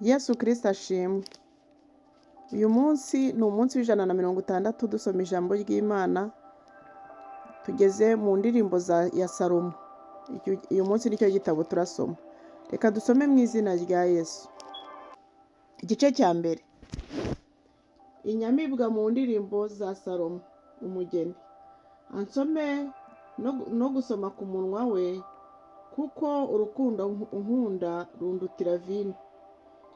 Yesu Kristo ashimwe. Uyu munsi ni umunsi w'160 dusoma ijambo ry'Imana, tugeze mu ndirimbo ya Salomo. Uyu munsi nicyo gitabo turasoma. Reka dusome mu izina rya Yesu. Igice cya mbere. Inyamibwa mu ndirimbo za Salomo, umugeni. Ansome no gusoma ku munwa we, kuko urukundo unkunda rundutira vino.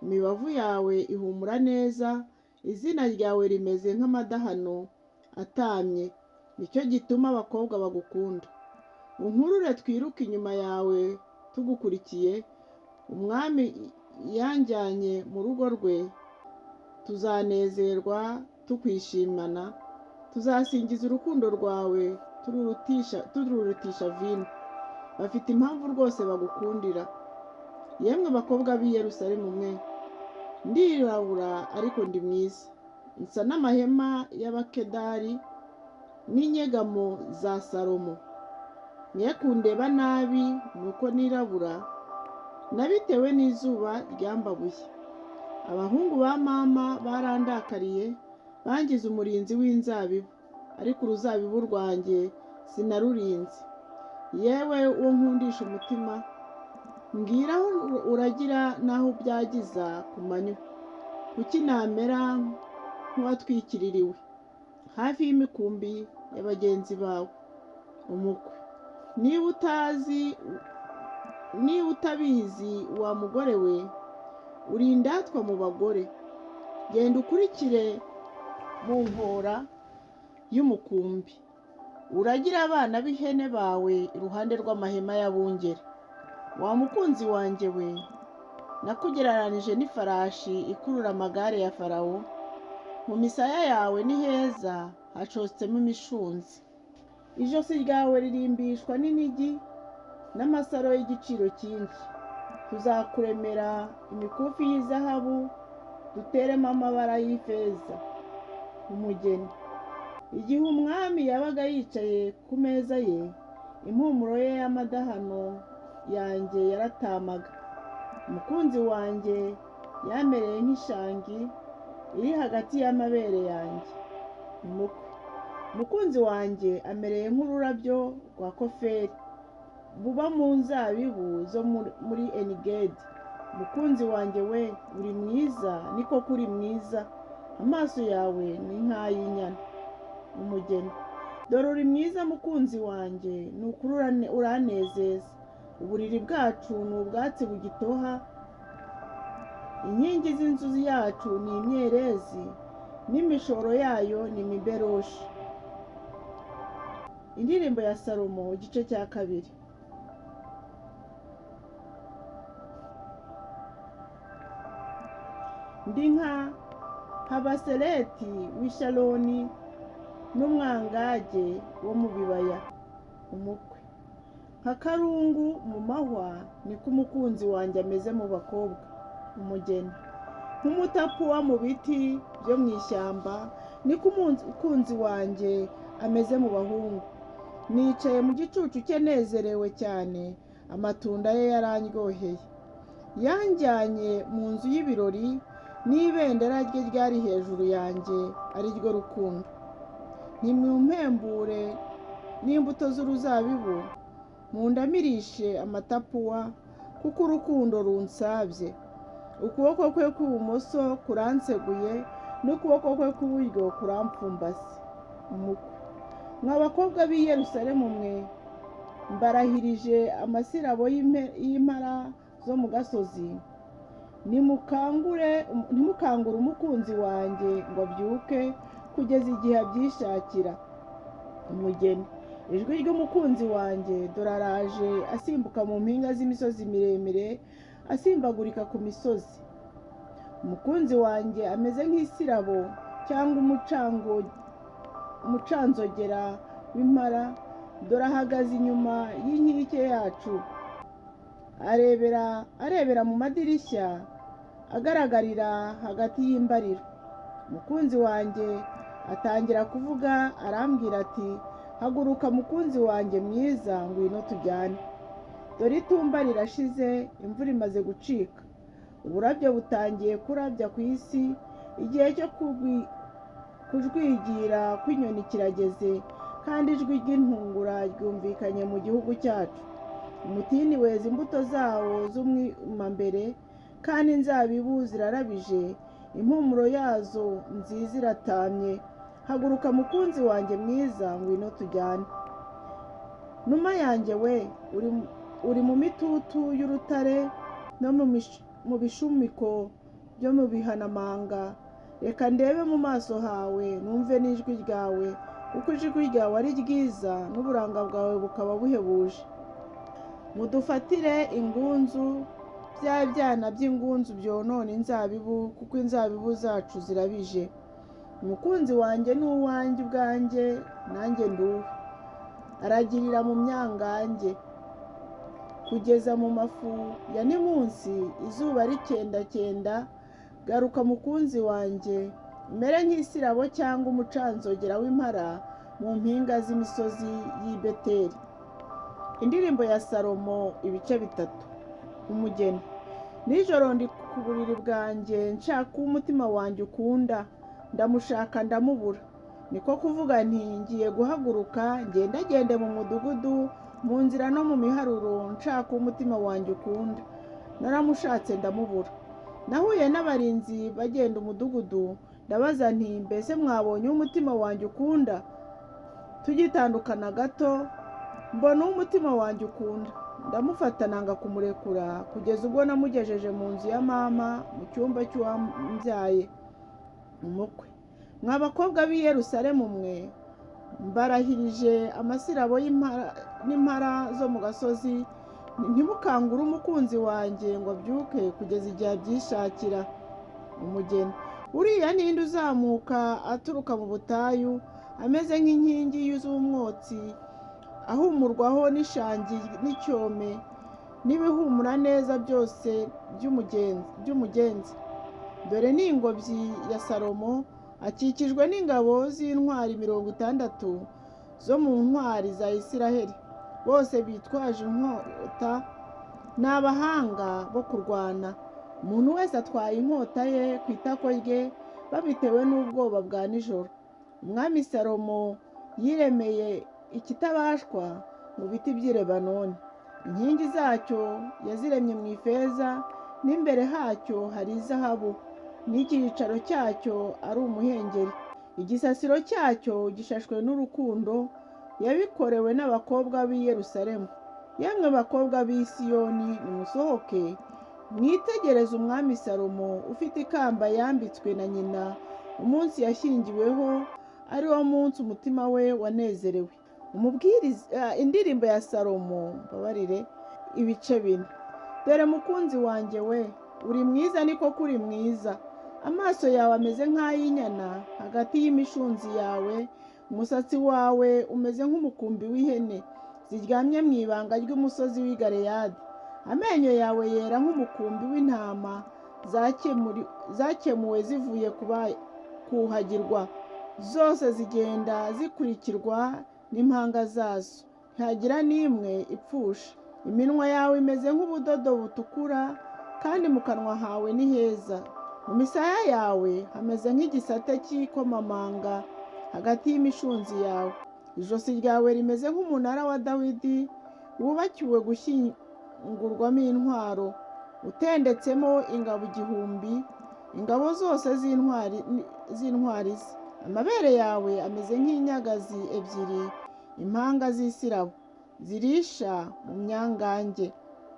Imibavu yawe ihumura neza, izina ryawe rimeze nk'amadahano atamye, nicyo gituma abakobwa bagukunda. Unkurure twiruke inyuma yawe tugukurikiye, umwami yanjyanye mu rugo rwe, tuzanezerwa tukwishimana, tuzasingiza urukundo rwawe tururutisha vino. Bafite impamvu rwose bagukundira. Yemwe bakobwa b'i Yerusalemu mwe, ndirabura ariko ndi mwiza, nsa n'amahema y'Abakedari n'inyegamo za Salomo. Mwe kundeba nabi nuko nirabura, nabitewe n'izuba ryambabuye. Abahungu ba mama barandakariye, bangize umurinzi w'inzabibu, ariko uruzabibu rwanjye sinarurinze. Yewe uwo nkundisha umutima, mbwira aho uragira n'aho ubyagiza ku manywa. Kuki namera nk'uwatwikiririwe hafi y'imikumbi ya bagenzi bawe? Umukwe. Niba utabizi wa mugore we, uri indatwa mu bagore. Genda ukurikire mu nkora y'umukumbi, uragire abana b'ihene bawe iruhande rw'amahema y'abungeri. Wa mukunzi wanjye we, nakugereranije n'ifarashi ikurura amagare ya Farawo. Mu misaya yawe ni heza, hacotsemo imishunzi. Ijosi ryawe ririmbishwa n'inigi n'amasaro y'igiciro cyinshi. Tuzakuremera imikufi y'izahabu, duteremo amabara y'ifeza. Umugeni. Igihe umwami yabaga yicaye ku meza ye, impumuro ye y'amadahano yanjye yaratamaga. Umukunzi wanjye yamereye nk'ishangi iri hagati y'amabere yanjye. Umukwe. Umukunzi wanjye amereye nk'ururabyo rwa koferi buba mu nzabibu zo muri Enigedi. Umukunzi wanjye we, uri mwiza, ni koko uri mwiza, amaso yawe ni nk'ay'inyana. Umugeni. Dore uri mwiza mukunzi wanjye, ni ukuri uranezeza. Uburiri bwacu ni ubwatsi bugitoha, inkingi z'inzu yacu ni imyerezi, n'imishoro yayo ni imiberoshi. Indirimbo ya Salomo, igice cya kabiri. Ndi nka Habasereti w'i Sharoni n'umwangage wo mu bibaya. Umukwe. Nka karungu mu mahwa, niko umukunzi wanjye ameze mu bakobwa. Umugeni. Nk'umutapuwa mu biti byo mu ishyamba, niko umukunzi wanjye ameze mu bahungu. Nicaye mu gicucu cye nezerewe cyane, amatunda ye yarandyoheye. Yanjyanye mu nzu y'ibirori, n'ibendera rye ryari hejuru yanjye, ari ryo rukundo. Ntimumpembure n'imbuto z'uruzabibu, mundamirishe amatapuwa, kuko urukundo runsabye. Ukuboko kwe kw'ibumoso kuranseguye, n'ukuboko kwe kw'iburyo kurampfumbase. Umukwe. Mwa bakobwa b'i Yerusalemu mwe, mbarahirije amasirabo y'impara zo mu gasozi, ntimukangure umukunzi wanjye ngo abyuke, kugeza igihe abyishakira. Umugeni. Ijwi ry'umukunzi wanjye, dore araje asimbuka mu mpinga z'imisozi miremire, asimbagurika ku misozi. Umukunzi wanjye ameze nk'isirabo cyangwa umucanzogera w'impara, dore ahagaze inyuma y'inkike yacu, arebera mu madirishya, agaragarira hagati y'imbariro. Umukunzi wanjye atangira kuvuga, arambwira ati: haguruka mukunzi wanjye mwiza, ngwino tujyane. Dore itumba rirashize, imvura imaze gucika. Uburabyo butangiye kurabya ku isi, igihe cyo kujwigira kw'inyoni kirageze, kandi ijwi ry'intungura ryumvikanye mu gihugu cyacu. Umutini weza imbuto zawo z'umwimambere, kandi inzabibu zirarabije, impumuro yazo nziza iratamye. Haguruka mukunzi wanjye mwiza, ngwino tujyane. Numa yanjye we, uri mu mitutu y'urutare no mu bishumiko byo mu bihanamanga. Reka ndebe mu maso hawe, numve n'ijwi ryawe, kuko ijwi ryawe ari ryiza n'uburanga bwawe bukaba buhebuje. Mudufatire ingunzu, bya byana by'ingunzu byonona inzabibu, kuko inzabibu zacu zirabije. Umukunzi wanjye ni uwanjye ubwanjye, nanjye ndi uwe. Aragirira mu myangange kugeza mu mafu ya nimunsi, izuba rikendakenda. Garuka mukunzi wanjye, umere nk'isirabo cyangwa umucanzogera w'impara mu mpinga z'imisozi y'i Beteli. Indirimbo ya Salomo ibice 3. Umugeni. Nijoro ndi ku buriri bwanjye, nshaka umutima wanjye ukunda, ndamushaka ndamubura. Niko kuvuga nti ngiye guhaguruka ngendagende mu mudugudu, mu nzira no mu miharuro, nshaka umutima wanjye ukunda. Naramushatse ndamubura. Nahuye n'abarinzi bagenda umudugudu, ndabaza nti mbese mwabonye umutima wanjye ukunda? Tugitandukana gato mbona umutima wanjye ukunda, ndamufata nanga kumurekura, kugeza ubwo namugejeje mu nzu ya mama, mu cyumba cy'uwambyaye. Umukwe. Mwa bakobwa b'i Yerusalemu mwe, mbarahirije amasirabo n'impara zo mu gasozi, ntimukangure umukunzi wanjye ngo abyuke kugeza igihe abyishakira. Umugeni. Uriya ninde uzamuka aturuka mu butayu, ameze nk'inkingi z'umwotsi, ahumurwaho n'ishangi n'icyome n'ibihumura neza byose by'umugenzi? Dore ni ingobyi ya Salomo, akikijwe n'ingabo z'intwari 60 zo mu ntwari za Isiraheli, bose bitwaje inkota, ni abahanga bo kurwana. Umuntu wese atwaye inkota ye ku itako rye, babitewe n'ubwoba bwa nijoro. Umwami Salomo yiremeye ikitabashwa mu biti by'i Lebanoni. Inkingi zacyo yaziremye mu ifeza, n'imbere hacyo hari izahabu, n'icyicaro cyacyo ari umuhengeri. Igisasiro cyacyo gishashwe n'urukundo, yabikorewe n'abakobwa b'i Yerusalemu. Yemwe bakobwa b'i Siyoni, nimusohoke mwitegereze umwami Salomo ufite ikamba yambitswe na nyina umunsi yashyingiweho, ari wo munsi umutima we wanezerewe. Indirimbo ya Salomo, mbabarire, ibice 4. Dore mukunzi wanjye we, uri mwiza, niko kuri mwiza. Amaso yawe ameze nk'ay'inyana hagati y'imishunzi yawe, umusatsi wawe umeze nk'umukumbi w'ihene ziryamye mu ibanga ry'umusozi w'i Galeyadi. Amenyo yawe yera nk'umukumbi w'intama zakemuwe zivuye kuhagirwa, zose zigenda zikurikirwa n'impanga zazo, ntihagira n'imwe ipfusha. Iminwa yawe imeze nk'ubudodo butukura, kandi mu kanwa hawe ni heza. Mu misaya yawe hameze nk'igisate cy'ikomamanga hagati y'imishunzi yawe. Ijosi ryawe rimeze nk'umunara wa Dawidi wubakiwe gushyingurwamo intwaro, utendetsemo ingabo 1000, ingabo zose z'intwari ze. Amabere yawe ameze nk'inyagazi ebyiri, impanga z'isirabo zirisha mu myangange,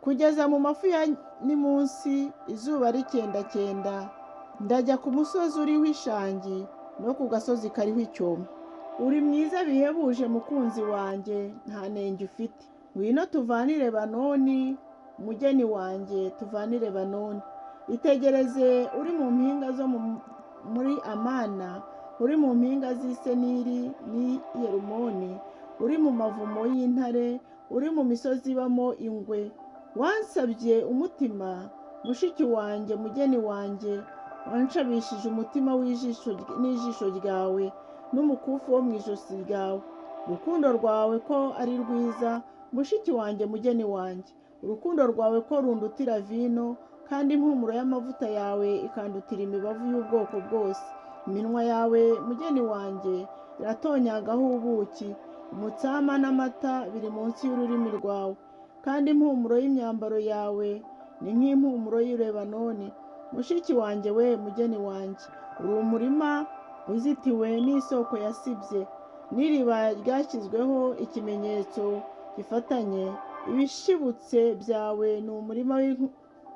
kugeza mu mafu ya nimunsi izuba rikendakenda. Ndajya ku musozi uriho ishangi no ku gasozi kariho icyoma. Uri mwiza bihebuje mukunzi wanjye, nta nenge ufite. Ngwino tuvane i Lebanoni, mugeni wanjye, tuvane i Lebanoni. Itegereze uri mu mpinga zo muri Amana, uri mu mpinga z'i Seniri n'i Yerumoni, uri mu mavumo y'intare, uri mu misozi ibamo ingwe. Wansabye umutima, mushiki wanjye, mugeni wanjye, wanshabishije umutima n'ijisho ryawe, n'umukufi wo mu ijosi ryawe. Urukundo rwawe ko ari rwiza, mushiki wanjye, mugeni wanjye, urukundo rwawe ko rundutira vino. Kandi impumuro y'amavuta yawe ikandutira imibavu y'ubwoko bwose. Iminwa yawe, mugeni wanjye, iratonyagaho ubuki, umutsama n'amata biri munsi y'ururimi rwawe. Kandi impumuro y'imyambaro yawe ni nk'impumuro y'i Lebanoni. Mushiki wanjye we, mugeni wanjye, uri umurima uzitiwe n'isoko yasibye, n'iriba ryashyizweho ikimenyetso gifatanye. Ibishibutse byawe ni umurima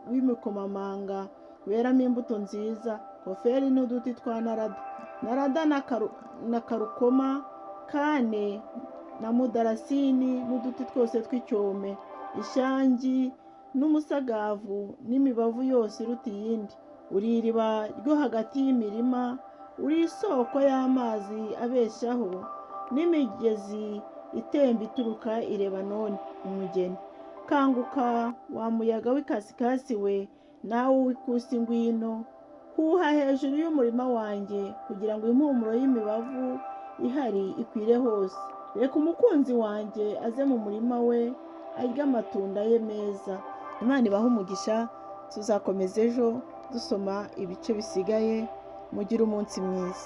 w'imikomamanga weramo imbuto nziza, goferi n'uduti twa narada, narada na karukoma, kane na mudarasini n'uduti twose tw'icyome, ishangi n'umusagavu n'imibavu yose iruta iyindi. Uri iriba ryo hagati y'imirima, uri isoko y'amazi abeshaho, n'imigezi itemba ituruka i Lebanoni. Umugeni. Kanguka, wa muyaga w'ikasikasi we, nawe uw'ikusi ngwino, huha hejuru y'umurima wanjye, kugira ngo impumuro y'imibavu ihari ikwire hose. Reka umukunzi wanjye aze mu murima we, arye amatunda ye meza. Imana ibahe umugisha, tuzakomeza ejo dusoma ibice bisigaye. Mugire umunsi mwiza.